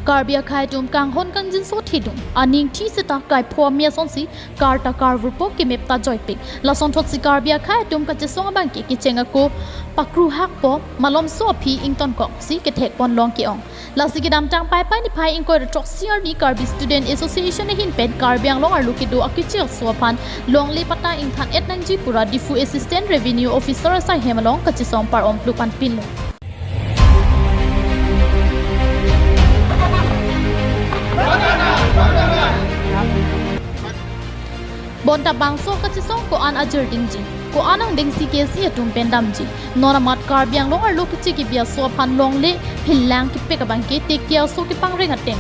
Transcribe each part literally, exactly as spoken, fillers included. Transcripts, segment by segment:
Karbi akhei atum kanghon kangjinso thedung, aning thi seta kaipho amei asonsi kar ta karvurpo, kemep ta joipik. Lasonthotsi Karbi akhei atum kachesong abangke kecheng ako pakruhakpo, malomso aphi ingtonkoksi kethekpon long ke-ong. Lasi kedamtang Paipai niphai ingkoi ra throksi arni Karbi Student Association ahin pen Karbi Anglong arlo kedo akeche aso aphan longle patta ingthan-et nangji pura Diphu Assistant Revenue Officer asai hem along kachesong par-om plup anpinlo. Bonta bangso kachesong ko-an ajir dingji, ko-an angdengsi KSA atum pen damji. Non amat Karbi Anglong arlo keche kebi aso aphan longle phillang kepek abangke teke aso kepangreng ateng,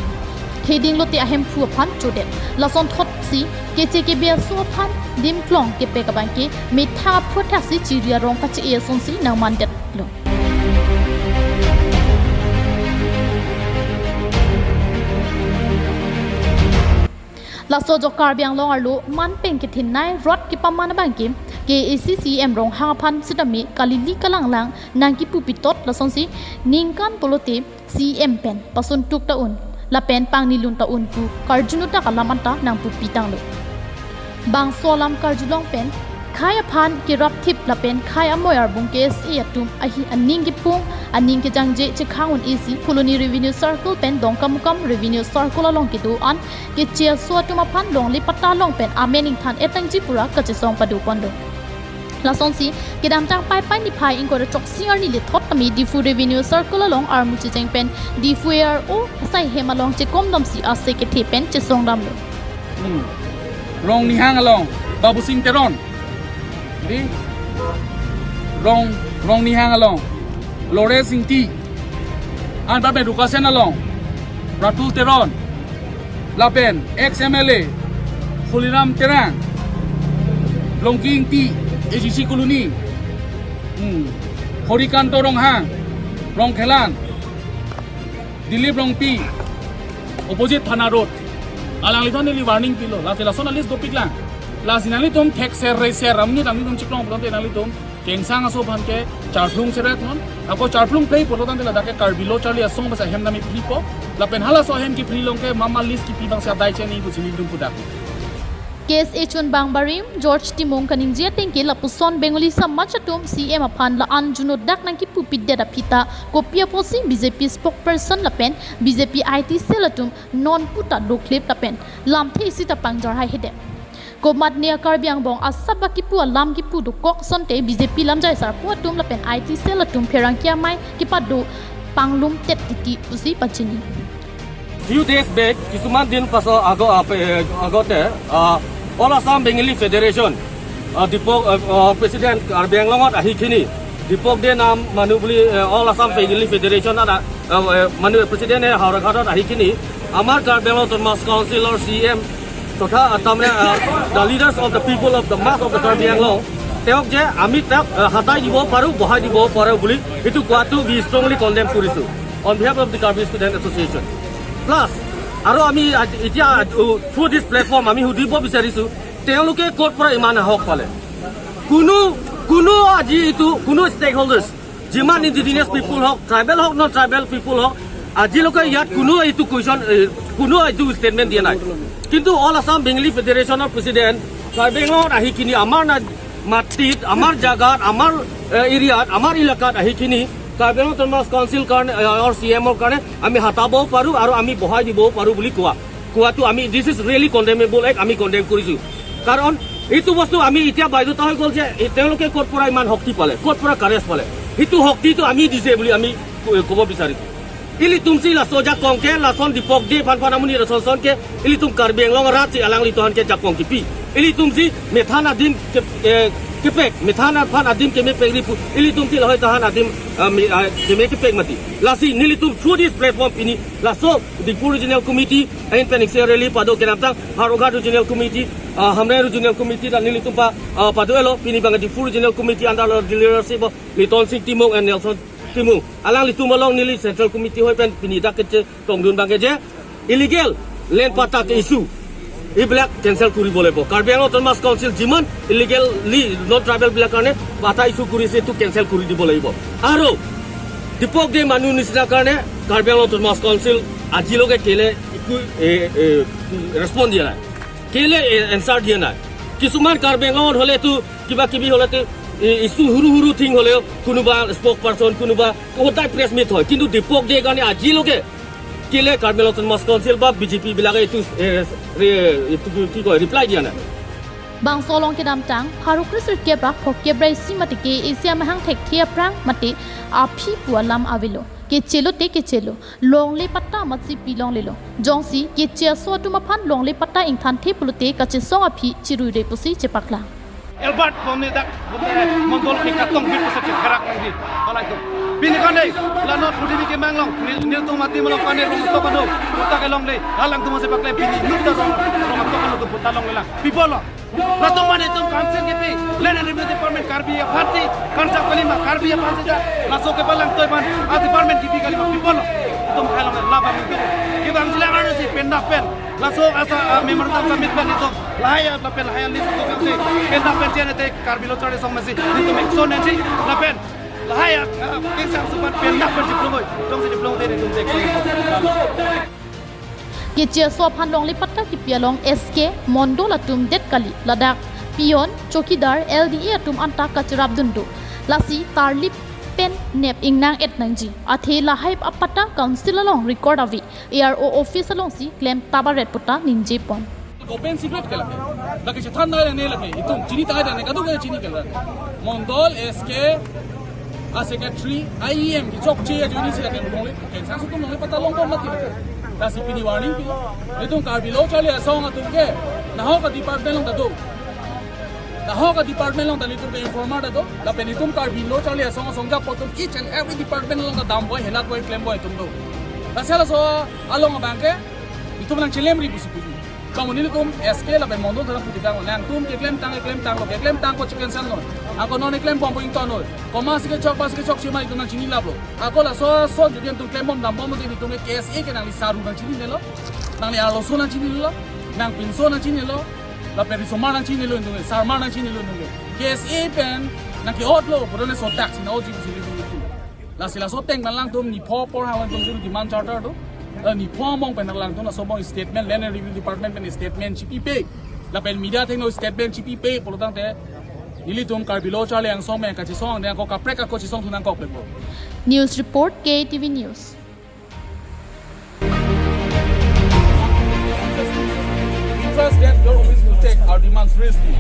theding lote ahemphu aphan chodet. Lasonthotsi keche kebi aso aphan dimklong kepek abangke methang aphuthak si chiri arong kache-e asonsi nangmandetlo. Laso ajok Karbi Anglong arlo manpeng kethinnai rot kepaman abangke KAAC CEM Ronghang aphan sitame kalili kalanglang nangkipu pitot, lasonsi ningkan pulote CEM pen pasuntuk ta un lapen pangnilun ta un pu karjunutak alam anta nangpupi tanglo. Bangso alam karjulong pen khei aphan kerapthip lapen khei amoi arbung KSA atum ahi aning kepung, aning kejangje chekhang un-esi Phuloni Revenue Circle pen Dongkamukam Revenue Circle along kedo-an keche aso atum aphan longle patta along pen amen ingthan-et nangji pura kachesong padoponlo. Lasonsi kedamtang Paipai niphai ingkoi ra throksi arni lethot tame Diphu Revenue Circle along armu checheng pen Diphu ARO asai hem along chekom damsi ase kethe pen chesong damlo. Hmm. Rongnihang along Babusing Teron. Di? Rong, Rongnihang along Lawrence Ingti. Anparpe Rukasen along Ratul Teron. Lapen ex MLA Holiram Terang, Longki Ingti, AGC Colony. Hmm. Horikanto Ronghang, Rongkhelan. Dilip Rongpi, opposite Thana Road. Alangliphan neli warning pilo. Lasi lason a-list dopiklang. Lasi nanglitum thekser reser amonit nanglitum chiklong pulote nanglitum kengsang aso aphan ke charphlung seret non. Ako charphlung plei pulo tangte ladak ke Karbi lo charli asong basa hem nami phlipo. Lapen halaso ahem kiphli along ke mama list kipi abang si adai cheni pusi nelitum pudak. KSA chunbang barim George Timung kaningje ateng ke lapuson Bengali samaj atum CEM aphan la-an junodak nangkipupidet aphi ta kopi apotsi BJP spokesperson lapen BJP IT cell atum non puta dokhlip lapen lamthe isi ta pangjar hai hede. Komatne a-Karbi angbong asap akipu alam kipu dokok asonte BJP lamjai sarpo atum lapen IT cell atum pherangke amei kepado panglumtet titi pusi pachini. Few days back, কিছুমান দিন পাছত আগ-, আ, পে-, আগতে, আ, All Assam Bengali Federation, আ, Dipok, আ, আ, President Karbi Anglong-ত আহি কিনি, Dipok De nam manu বুলি, আ, All Assam Bengali Federation-ত, আ, আ, আ, manu President-এ Howraghat-ত আহি কিনি, আমাৰ Karbi Anglong Autonomous Council-ৰ CEM তথা, আ, তাৰমানে, আ, the leaders of the people of the mass of the Karbi Anglong, তেওঁক যে আমি তেওঁক, আ, হটাই দিব পাৰোঁ, বহাই দিব পাৰোঁ বুলি এইটো কোৱাটো we strongly condemn কৰিছোঁ on behalf of the Karbi Student Association. Plus, আৰু আমি আজ, এতিয়া, আ, through this platform আমি সুধিব বিচাৰিছোঁ, তেওঁলোকে ক'ৰ পৰা ইমান সাহস পালে? কোনো, কোনো আজি এইটো, কোনো stakeholders, যিমান indigenous people হওক, tribal হওক, non tribal people হওক, আজিলৈকে ইয়াত কোনো এইটো question, এ, কোনো এইটো statement দিয়া নাই। কিন্তু All Assam Bengali Federation-ৰ President Karbi Anglong-ত আহি কিনি আমাৰ না-, মাটিত, আমাৰ জাগাত, আমাৰ, এ, area-ত, আমাৰ এলেকাত আহি কিনি Karbi Anglong Autonomous Council কাৰণে, এ, আৰু CEM-ৰ কাৰণে আমি হটাব পাৰোঁ আৰু আমি বহাই দিব পাৰোঁ বুলি কোৱা, কোৱাটো আমি, this is really condemnable act, আমি condemn কৰিছোঁ। কাৰণ এইটো বস্তু আমি এতিয়া বাধ্যতা হৈ গ'ল যে এই তেওঁলোকে ক'ৰ পৰা ইমান শক্তি পালে, ক'ৰ পৰা courage পালে, সেইটো শক্তিটো আমি দিছে বুলি আমি ক-, ক'ব বিচাৰিছোঁ। Ilitum si laso ajakong ke, lason Dipok De aphan aphan amonit ason ason ke, ilitum Karbi Anglong arat si alanglitum aphan ke jakong kipi. Ilitum si methan adim ke, eh, kepek, methan aphan adim kemepek ri pu, ilitum si lahai tahan adim, ah, me, ah, keme kepek mati. Lasi nelitum through this platform pini, laso Diphu Regional Committee ahin pen ikse rally pado kedamtang, Howraghat Regional Committee, ah, Hamren Regional Committee dan nelitum pa, ah, pado-elo, pini abang Diphu Regional Committee under leadership of Liton Sing Timung and Nelson Timung. Alanglitum along neli Central Committee hoi pen pini dak kechetongdun abangke je illegal land patta ke-issue, এইবিলাক cancel কৰিব লাগিব। Karbi Anglong Autonomous Council যিমান illegally non tribal বিলাক কাৰণে পাটা issue কৰিছে, এইটো cancel কৰি দিব লাগিব। আৰু Dipok De মানুহ নিচিনা কাৰণে Karbi Anglong Autonomous Council আজিলৈকে কেলে একো, এ, এ, ৰেছপন্স দিয়া নাই, কেলে, এ, এনচাৰ দিয়া নাই? কিছুমান কাৰ্বি আংলঙত হ'লেতো কিবা কিবি হ'লেতো, এ, ইছ্যু সৰু সৰু থিং হ'লেও কোনোবা স্প'ক পাৰ্চন, কোনোবা সদায় প্ৰেছ মিট হয়, কিন্তু দীপক দেৰ কাৰণে আজিলৈকে কেলে কাৰ্বি আংলং অট'নমাছ কাউন্সিল বা বিজেপি বিলাকে এইটো, এ, ৰে-, এইটো কি, কি কয়, ৰিপ্লাই দিয়া নাই? Bangso along kedamtang pharo kresirkep ra phongokep ra isi mate ke isi amahang thekthe aphrang mate aphi pu alam avelo. Kechelo te kechelo, longle patta amatsi pilonglelo. Jongsi keche aso atum aphan longle patta ingthanthe pulote kachesong aphi chiruire pusi chepaklang. Albert bomne dak bomne mondol ke katong bit pusi chetherak nangji. Alai tu. Pini kane, lano pudini kemang along, nil, nil tum mati malong kane rong tok ano, puta ke longle, halang tum masi pakle pini, nut ta rong, rong tok ano tu puta longle lang. People lo. Latum mane tum council kipi, Land and Revenue Department Karbi aphansi, karja kalima Karbi aphansi ja, laso kepalangtoi aphan, a department kipi kalima people lo. Tum hai longle laba mingtu. Kibang jilang ano si pendak pen. Laso asa, ah, memorandum submit pen itum. Lahai lapen lahai list itum si. Pendak pen chen ete Karbi Lo Charli Asong masi. Itum action nansi. Lapen lahai, ah, ah, kingsam supan pendak pen chiplungoi. Jongsi chiplung te itum si action. Keche aso aphan longle patta kipi along S K mondol atum det kali. Ladak peon, chowkidar, L D A atum anta kacherapdun do. Lasi tarlip pen nep ingnang et nangji. Athe lahai apatta council along record ave. A R O office alongsi klem tabaret puta ningje pon. Open secret ke lake. Lake chethan nai ne lake. Itum chini tangai ne kadung ke chini ke lake. Mondol S K a secretary, I E M kechokche ajoine si lake longle. Kensang sutum longle patta longbom mati. Lasi pini warning pilo. Itum Karbi Lo Charli Asong atum ke. Nahok a-department along ta do. Nahok a-department along ta nelitum ke informer ta do. Lapen itum Karbi Lo Charli Asong asong jak atum each and every department along ta damboi, helatboi, klemboi atum do. Lasi laso along abang ke itum nangchelemri pusi puji. Kamu nelitum S K lapen mondol tharan puji kang, nangtum keklemtang, keklemtang lo, keklemtang ko chicken sel no. Ako non keklemponpo ington lo. Komatsi kechok, matsi kechok, chima itum nangchinilap lo. Ako laso ason jodi itum klembom dambom te itum ke K S A ke nangli saru nangchinine lo. Nangli arloso nangchinine lo. Nangpinso nangchinine lo. Lapen risomar nangchinine lo itum ke, sarmar nangchinine lo itum ke. K S A pen nangke-ot lo, pura ne sodak si na-otji pusi itum itum. Lasi laso ateng pen alangtum nipho apor alangtum demand charter do. La nipho among pen alangtum laso among statement, Land and Revenue Department pen statement chipipe. Lapen media athengno statement chipipe pulo tangte nelitum Karbi Lo Charli Asong pen kachesong angdeng ako kaprek ako chesong thu nangkok pen po. News report, K T V News. Interest that your office will take, our demands raised to.